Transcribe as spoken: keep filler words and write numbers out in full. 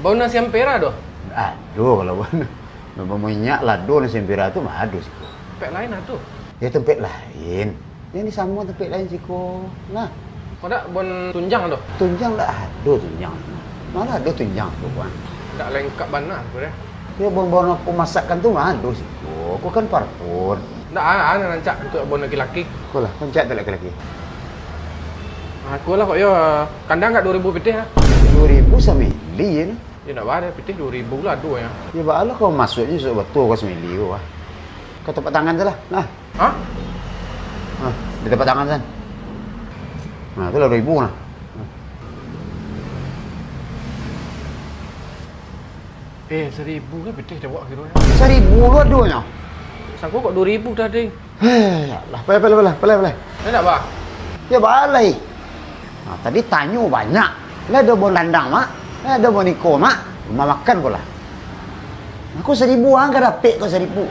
Bau nasi ampera doh? Ado, kalau bau, bau minyak lado nasi ampera tu mah ado siko. Tampek lain ado? Ya, tampek lain. Yang di samo tampek lain siko. Nah. Kok dak bau tunjang doh? Tunjang dak ado tunjang. Malah ado tunjang tu, Bang. Dak lengkap bana tu deh. Ya, bau-bau pamasakan tu mah ado siko. Ko kan parfum. Ndak, ah, ah, nan rancak untuak bau laki-laki. Ko lah, rancak untuak laki-laki. Aku lah kok yo, kandang dak duo ribu pitih ah. Duo ribu samili ye ni. Yo ndak baa, pitih duo ribu lah ado nyo. Yo baa lah kau masuaknyo sudah batua kau samili ko ah. Kau tapak tangan se lah. Nah. Hah? Nah, di tapak tangan sen. Nah, tu lah duo ribu nah. Eh, saribu kan pitih dek awak kironyo. Saribu lo ado nyo. Sangko kok duo ribu tadi. Heh, ya Allah, palai, palai, palai, palai, palai. Ndak baa? Ya, baa lai. Nah, tadi tanyo banyak. Lah ado bau landang, Mak? Lah ado bau niko, Mak? Rumah makan ko lah. Aku saribu ang ka dapek ko saribu.